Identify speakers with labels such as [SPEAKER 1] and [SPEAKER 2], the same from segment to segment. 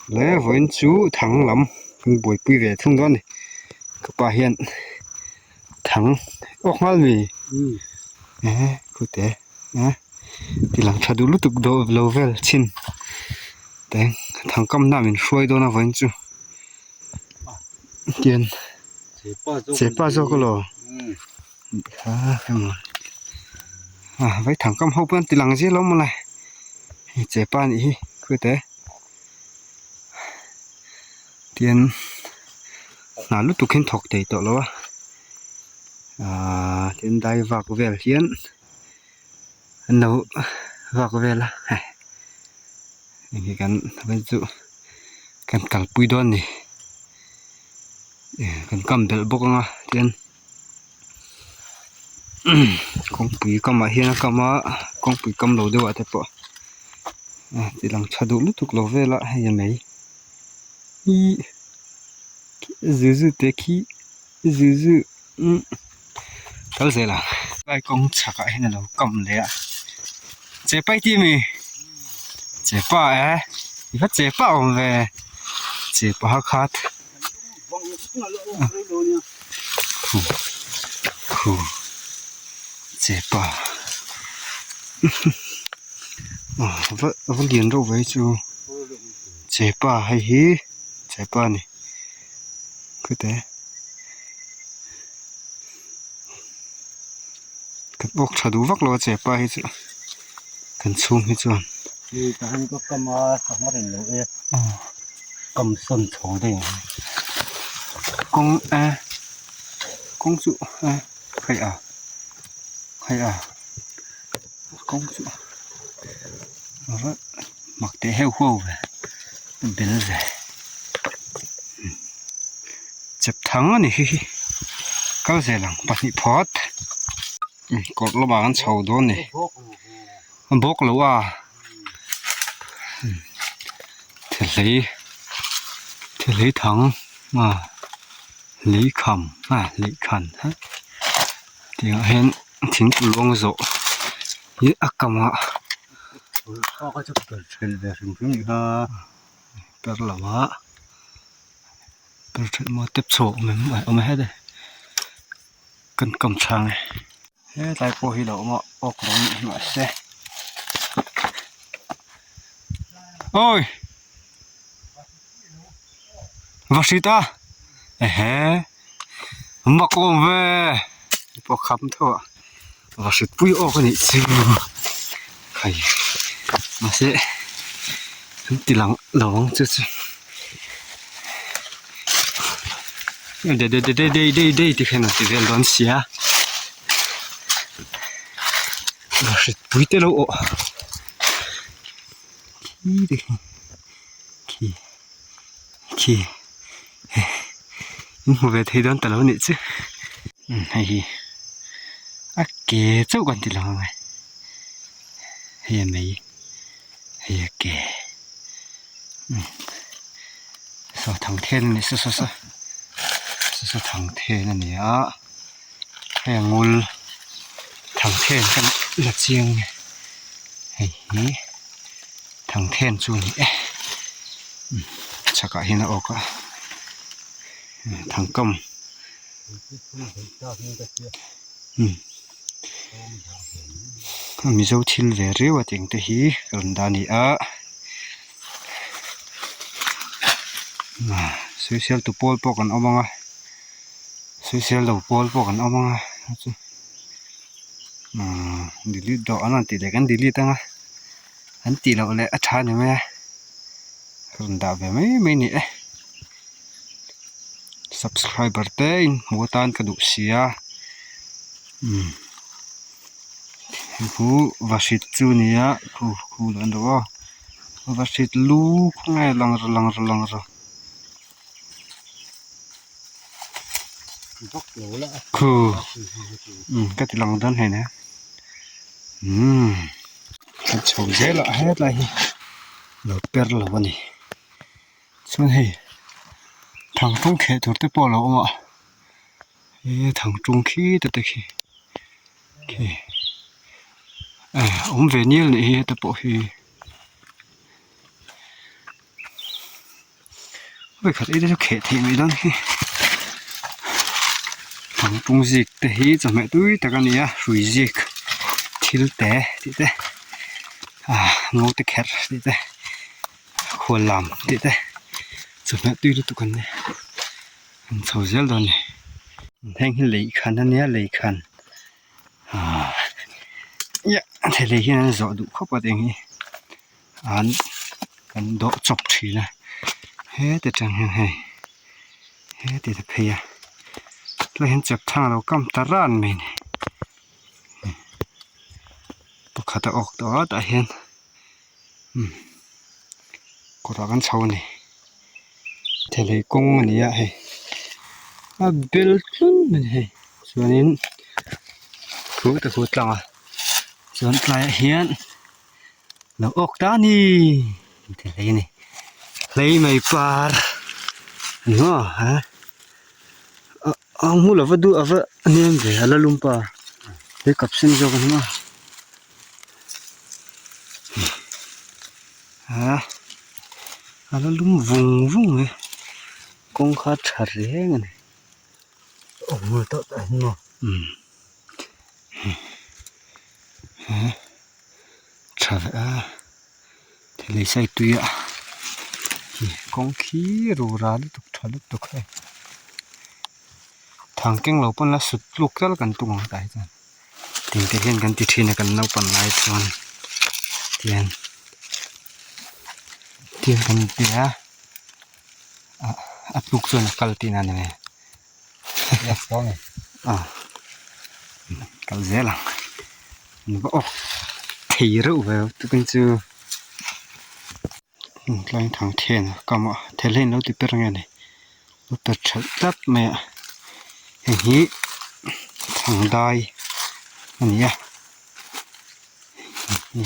[SPEAKER 1] Le vawiin chu thang lam kan buaipui ve thung dawn a ni ka pa hian thang awk nghal mi eh khute eh ti lang tha duh lutuk dawh lo vel chhin teng thang kam na min hruai dawn a vawiin chu tian chepa zawk elaw vaithang kam ho pawh an ti lang zel awm mawle hei chepa anih hi khute tian hna lutuk hian thawk thei tawh lo a ahh tin dai vak vel hian an lo vak vel a hei hei kan chu kan kalpui dawn a ni kan kam belh bawk ang a tian. Kawngpui kamah hian a kam a kawngpui kam lo deuh ah te pawh ti lang tha duh lutuk lo vel a hei a mei ihh zu zu te khi zu zu umm kal zel ang lai kawng chhak ah hian a lo kam leh a che pai tih ami che pa e i va che pa awm ve che pa khat. Khu khu chepa va va lian reuh mai chu chepa hei hi chepa a ni khute kan awk tha duh vak lo a chepa hi chu kan chhung hi chuan. Kam sawn chho daih ang kawng e kawng chu e hei a hei a kawng chu a mak teh heuh huau ve a bel ve chep thang a ni hi hi kal zel ang pahnih phawt kawr lamah an chho dawn a ni. A bawk lo a thehlei thehlei thang a lei kham a lei khan ha tiangah hian thingpui rawng zawh hi a kam ah per lo a per ṭhelh maw tep chhuak awm em awm e hete kan kam chhang e. Hetlai pawh hi lo awm a awk lo nih hi mahse awi va hrit a ehe mak awm ve pawh kham tho a va hrit pui awk a nih chu hei mahse an ti lang lo ang chu chu de de de de de de ti khan an ti vel dawn sia hritpui te lo awh khi te khi khi khi in hmu ve thei dawn ta lo nih chu hei hi a ke chauh kan ti lang ang e hei a mei hei a ke. Saw thang then a ni saw saw saw saw saw thang then a ni a hei a ngul thang then ka la chiang a ni hei hi thang then chu a ni e chhakah hian a awk a thang kam Mizo thil ve riau a tih ang te hi ka rawn dah a ni a. Sawisel tu pawl pawh kan awm ang a sawisel lo pawl pawh kan awm ang a chu ahh delete dawh an rawn tih leh kan delete ang a an tih loh leh a tha ni mai a ka rawn dah ve mai mai a ni e subscriber te in hmuh atan ka duh si a umm khu vahrit chu a ni a khu khu lah an rawh aw. Va hrit lu khawnge lang rawh lang rawh lang rawh khu umm ka ti lang dawn hei ne umm kan chho zel a hetlai hi lo per lo a ni chuan hei thangtawng kheh tur te pawh a lo awm a he thangtawng khi te te khi khi awm ve nial nih hi heta pawh hi. Vawikhat ei te chu kheh theih mai dawn khi thangpung zik te hi chawhmeh tui tak a ni a hrui zik thil te tih te ah ngo te kher tih te khual lam tih te chawhmeh tui lutuk an ni an chho zel dawn a ni heng hi lei khan a nia lei khan ah thei lei hian an zawh duh khawp a tiang hi. An kan dawh chawp thin a heti tang hian hei heti ta phei a tlai hian chep thang alo kam ta ran mai a ni pakhat a awk tawh a tah hian umm kawrah kan chho a ni thelei kawng a ni a hei a bel tlun mai a ni hei chuanin khu te khu tlang a chuan tlaiah hian. Lo awk ta a ni ti hlei a ni hlei mai par ni maw ha a hmu lova duh ava hnem ve a la lum pa he kap sen zawk a ni maw ha a la lum vung vung mai kawng kha a tha reng a ni umm he. Tha vek a thil ei sai tui a kawng khi rura lutuk tha lutuk hei thang keng lo pawn la sut tluk tal kan tum ang tah hi chuan tin te hian kan ti thin a kan naupang lai chuan tian tian kan ti a ah a tluk chuan a kal tihna a ni mai a kal zel ang. An va awk thei reuh ve tukin chu tlai thang then a kam a thel hian lo ti per nge ni lo per thelh tlat mai a hei hi thang dai a ni a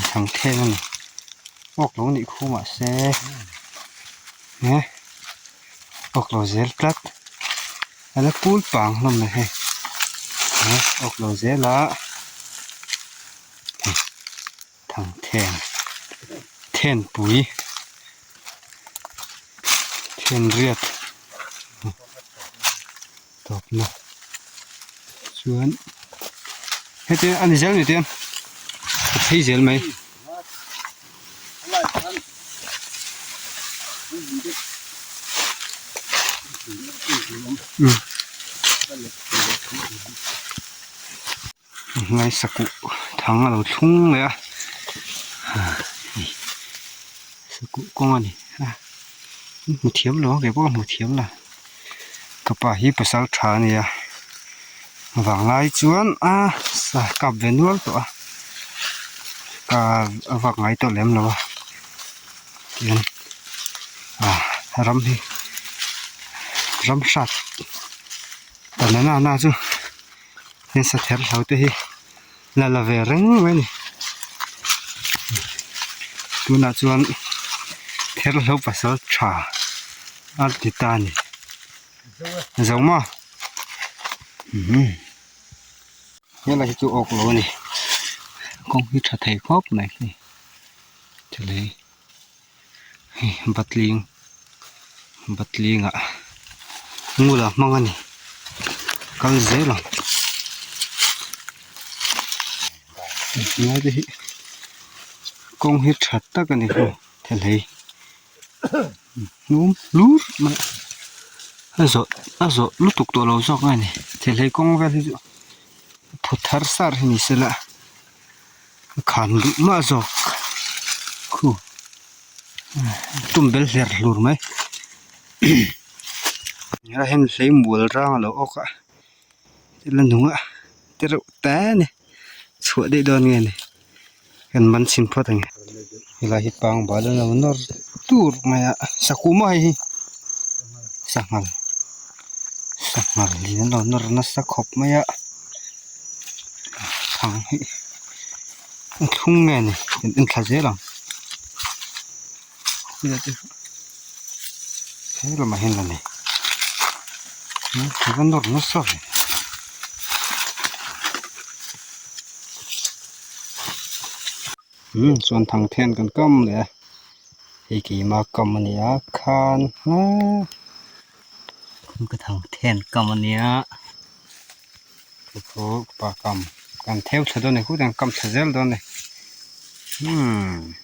[SPEAKER 1] thang then a ni awk lo nih khu mahse eh awk lo zel tlat. A la kul pang hlawm mai hei he awk lo zel a hei thang then then pui then riat tawpna chuan heti a ni zel ni te a phei zel mai. Ngaihsakuh thang a lo thlung leh a sakuh kawng a ni a hmu thiam lo a kei pawh ka hmu thiam lo ka pa hi pasal tha a ni a vanglai chuan a sa kap ve nual tawh a ka a vak ngai tawh lem lo a tihian ah ram hi ram hrat ta na na na chu heng sather hlo te hi la la ve reng mai a ni tunah chuan therhlo pasal tha a ti ta a ni zo maw umm helai hi chu awk lo a ni kawng hi tha thei khawp mai hei thilei hei batling batling ah ngula hmang a ni kal zel ang helai te hi kawng hi tha tak a ni thilei. Hnum hlur mai a zawh a zawh lutuk tawh lo zawk a ni thilhlei kawng vel hi chu phut thar sar hi ni sela a khan duh mah zawk khu tum bel hler hlur mai helai hian hlei mual rang a lo awk a thil a nung a te reuh te a ni chhuah daih dawn nge ni. Kan man chhin phawt ang e helai hi pangbal an lo nawr tur mai a sakuh maw hei hi sanghal sanghal in an lo nawr nasa khawp mai a thang hi a thlung nge ni kan en thla zel ang he lamah hian la nei a va nawr nasa ve. Umm chuan thang then kan kam leh a hei keima kam a ni a khan haa. Ka thang then kam a nia chu chu pa kam kan theu thla dawn a ni khutah kam thla zel dawn a ni umm.